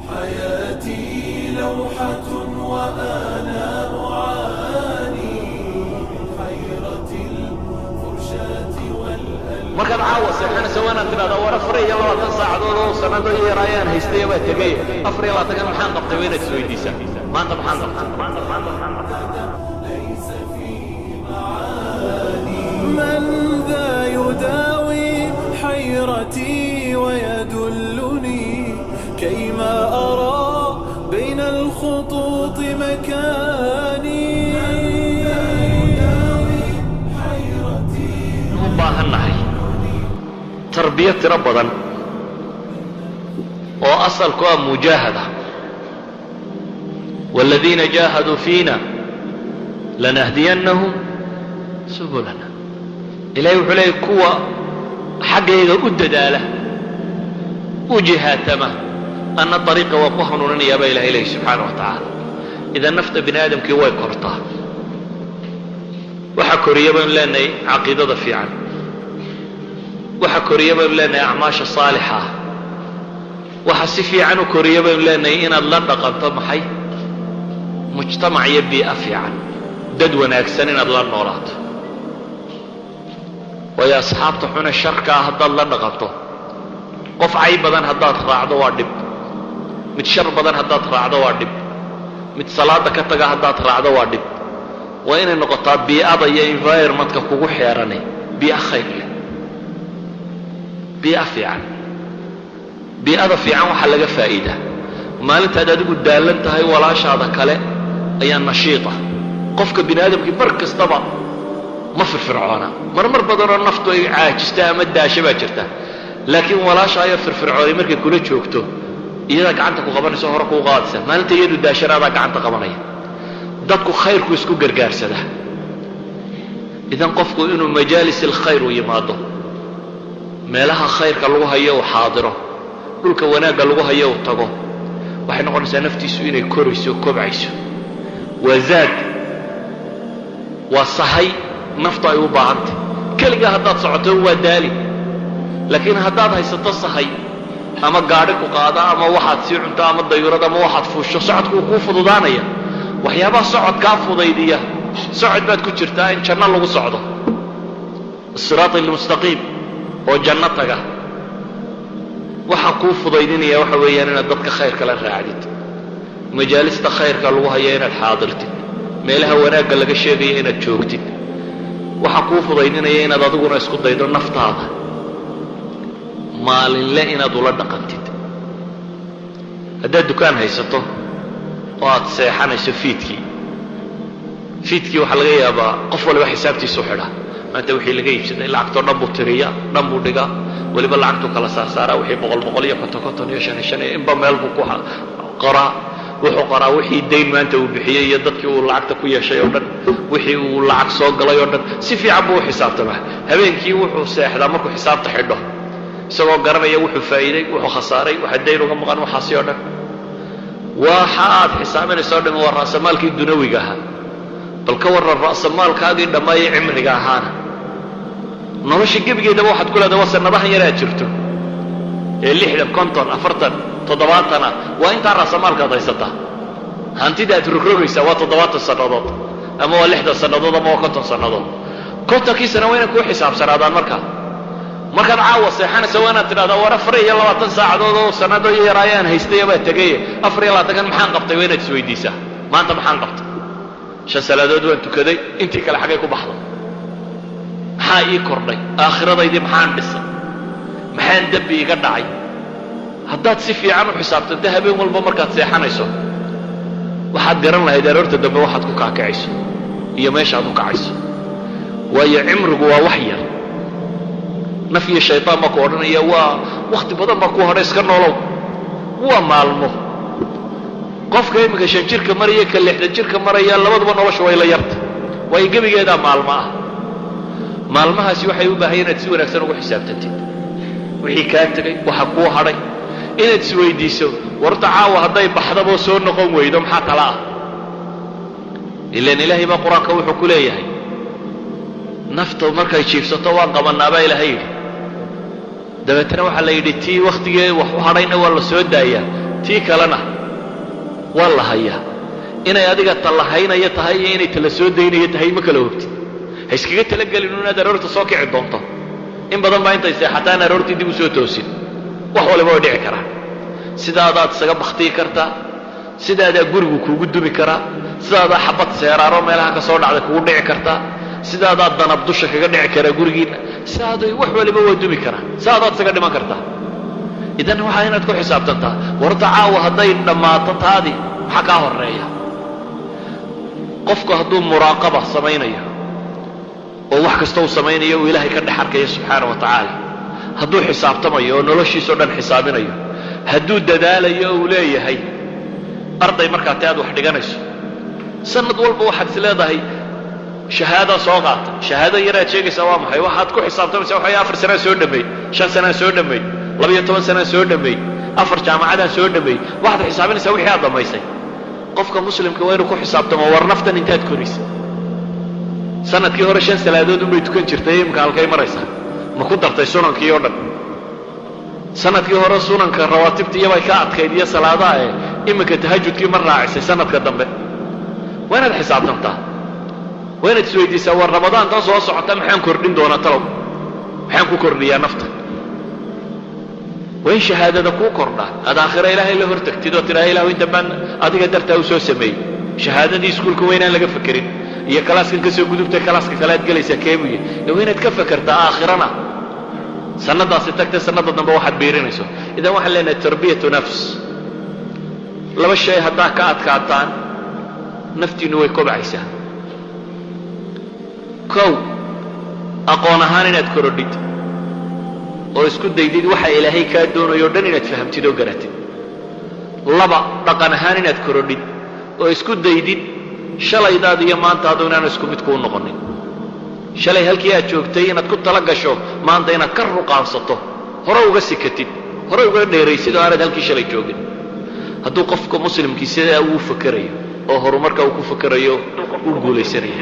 حياتي لوحة وأنا أعاني من حيرة الفرشاة والألوان. Markaad caawa seexanaysa waa inaad tidhahdaa, war, 24 saacadood oo sanado yar ayaan haystay baa tegay, 24-kan maxaan qabtay? Waa inaad isweydiisaa, maanta maxaan qabtay? ليس في معاني. من ذا يداوي حيرتي ويدلني كيما أرى بين الخطوط مكاني؟ من ذا يداوي حيرتي؟ U baahan nahay tarbiya tiro badan oo asalku ah mujaahada. والذين جاهدوا فينا لنهدينهم سبلنا. Ilahay wuxuu leeyay, kuwa xaggayga u dadaala, u jihaatama, anna dariiqa waa ku hanuuninayaa, baa ilahay leeyay subxaana wa tacaala. Idan nafta bini aadamkii way kortaa. Waxa koriya baynu leenahay caqiidada fiican, waxa koriya baynu leenahay acmaasha saalixa ah, waxa si fiican u koriya baynu leenahay inaad la dhaqanto maxay? Mujtamac iyo bii'a fiican, dad wanaagsan inaad la noolaato. Waayo, asxaabta xune sharka ah haddaad la dhaqanto, qof cay badan haddaad raacdo waa dhib, mid shar badan haddaad raacdo waa dhib, mid salaada ka taga haddaad raacdo waa dhib. Waa inay noqotaa bii'ada iyo environmentka kugu xeeranay bii'a khayr leh, bii'a fiican. Bii'ada fiican waxaa laga faa'iidaa maalintaad adigu daalan tahay, walaashaada kale ayaa nashiita. Qofka bini aadamkii mar kastaba ma firfircoona, marmar badanoo naftu ay caajista ama daasha baa jirta, laakiin walaasha ayaa firfircoonay markay kula joogto, iyadaa gacanta ku qabanaysa, hore kuu qaadaysa. Maalinta iyadu daashana adaa gacanta qabanaya. Dadku khayrku isku gargaarsada. Idan qofku inuu majaalis alkhayr u yimaado, meelaha khayrka lagu hayo uu xaadiro, dhulka wanaagga lagu hayo uu tago, waxay noqonaysaa naftiisu inay korayso, kobcayso. Waa zaad, waa sahay naftu ay u baahantay. Keligaa haddaad socoto waa daali, laakiin haddaad haysato sahay ama gaadhi ku qaada ama waxaad sii cunto ama dayurad ama waxaad fuusho, socodku wuu kuu fududaanaya. Waxyaabaha socodkaa fudaydiya, socod baad ku jirtaa in janno lagu socdo, الصراط المستقيم oo janno taga, waxa kuu fudaydinaya waxa weeyaan inaad dadka khayrka la raacdid, majaalista khayrka lagu hayo inaad xaadirtid, meelaha wanaagga laga sheegaya inaad joogtid. Waxa kuu fudaydinaya inaad adiguna isku daydo naftaada maalinle inaad ula dhaqantid. Haddaad dukaan haysato oo aad seexanayso fiidkii, fiidkii waxaa laga yaabaa qof waliba xisaabtiisu xidha, maanta wixii laga iibsaday, lacagtoo dhan buu tiriya, dhan buu dhigaa, weliba lacagtuu kala saarsaaraa, wixii boqol boqol iyo konton konton iyo shan shan iyo inba meel buu ku qoraa. Wuxuu qoraa wixii dayn maanta uu bixiyey iyo dadkii uu lacagta ku yeeshay oo dhan, wixii uu lacag soo galay oo dhan. Si fiican buu u xisaabtamaa. Habeenkii wuxuu seexdaa markuu xisaabta xidho, isagoo garanaya wuxuu faa'iiday, wuxuu khasaaray, waxa dayn uga maqan, waxaasi oo dhan. Waxa aad xisaabinaysa o dhan waa ra'samaalkii dunawiga ahaa. Bal ka warran ra'samaalkaagii dhammaayay cimriga ahaana? Nolosha gebigeedaba waxaad ku leedahay waa sanadahan yar aad jirto ee 60, 50, 40, 70 ah. Waa intaa ra'samaalkaad haysataa. Hantida aad rogrogaysaa waa 70 sannadood ama waa 60 sannadood ama waa 50 sannadood. 50-kii sana waa inay kuu xisaabsanaadaan. Markaa markaad caawa seexanaysa waa inaad tidhahdaa, war, 24 saacadood oo sanado yar ayaan haystay baa tegay, 24-kan maxaan qabtay? Waa inaad isweydiisaa, maanta maxaan qabtay? Shan salaadood waan tukaday, intii kale xaggay ku baxday? Maxaa ii kordhay? Aakhiradaydii maxaan dhisay? Maxaan dembi iga dhacay? Haddaad si fiican u xisaabtanta habeen walba markaad seexanayso, waxaad garan lahayd aroorta dambe waxaad ku kaakacayso iyo meeshaad u kacayso. Waayo, cimrigu waa wax yar. Naf iyo shaytaan baa ku odhanaya, waa wakhti badan baa ku hadhay, iska noolow. Waa maalmo. Qofka iminka 5 jirka maraya, ka 60 jirka maraya, labaduba nolosha way la yarta, waayo gebigeedaa maalmo ah. Maalmahaasi waxay u baahan inaad si wanaagsan ugu xisaabtantid wixii kaa tegay, waxa kuu hadhay, inaad isweydiiso, warta caawa hadday baxdaboo soo noqon weydo, maxaa tala ah? Ilan Ilaahay baa Qur-aanka wuxuu ku leeyahay, nafta markay jiifsato waan qabanaa, baa Ilaahay yidhi. Dabeetana waxaa la yidhi, tii wakhtigee wax u hadhayna waa la soo daayaa. Tii kalena waa la hayaa. Inay adiga talahaynaya tahay iyo inay tala soo daynaya tahay ma kala hogtid. Ha iskaga talagelin inaad aroorta soo kici doonto. In badan baa intay seexataan aroortii dib u soo toosin. Wax waliba way dhici karaan. Sidaadaad isaga baktiyi kartaa, sidaadaa gurigu kuugu dumi karaa, sidaadaa xabad seeraaro meelaha ka soo dhacday kugu dhici kartaa, sidaadaa danab dusha kaga dhici karaa gurigiinna, sidaaday wax waliba waa dumi karaa, sidaadaad isaga dhiman kartaa. Idan waxaa inaad ku xisaabtantaa, warta caawa hadday dhammaato taadii, maxaa kaa horeeya? Qofku hadduu muraaqaba samaynayo oo wax kasta uu samaynayo uu Ilaahay ka dhex arkayo subxaana wa tacaala, hadduu xisaabtamayo oo noloshiisao dhan xisaabinayo, hadduu dadaalayo oo uu leeyahay arday markaa te aad wax dhiganayso, sanad walba waxaad is leedahay shahaadaa soo qaata. Shahaado yaraad sheegaysaa waa maxay? Waxaad ku xisaabtamaysaa waxay 4 sanaa soo dhameey, 5 sanaa soo dhameey, 12 sanaa soo dhameey, afar jaamacadaan soo dhameey. Waxaad xisaabinaysaa wixii aad dhammaysay. Qofka muslimka waa inuu ku xisaabtamo, war naftan intaad koraysa, sanadkii hore shan salaadood unbay tukan jirtay, imika halkay maraysaa? Ma ku dartay sunankii oo dhan? Sanadkii hore sunanka rawaatibta iyobay ka adkayd iyo salaadaha, e iminka tahajudkii ma raacisay sanadka dambe? Waa inaad xisaabtantaa, waa inaad isweydiisaa, war Ramadaan tan soo socota maxaan kordhin doonaa? Talow maxaan ku kordhiyaa nafta? Waa in shahaadada kuu kordhaa, aad aakhira Ilaahay la hortagtid oo tidhaha, "Ilahu, inta baan adiga dartaa u soo sameeyey." Shahaadadii iskuulka waa inaan laga fekerin iyo kalaaskan ka soo gudubtay, kalaaska kale aad gelaysaa keebuye. Waa inaad ka fekertaa aakhirana, sanadaasi tagtay, sanada dambe waxaad biirinayso. Idan waxaan leenahay tarbiyatu nafs. Laba shay haddaa ka adkaataan, naftiinnu way kobcaysaa. Kow, aqoon ahaan inaad korodhid oo isku daydid waxa Ilaahay kaa doonayo o dhan inaad fahamtid oo garatid. Laba, dhaqan ahaan inaad korodhid oo isku daydid shalaydaadu iyo maantaadu inaanu isku mid kuu noqonin. Shalay halkii aad joogtay inaad ku tala gasho maanta inaad ka ruqaansato, hore uga sikatid, hore uga dheeraysid oo aanad halkii shalay joogin. Hadduu qofka muslimkii sidaa uu fakerayo oo horumarka uu ku fakerayo, uu guulaysanaya.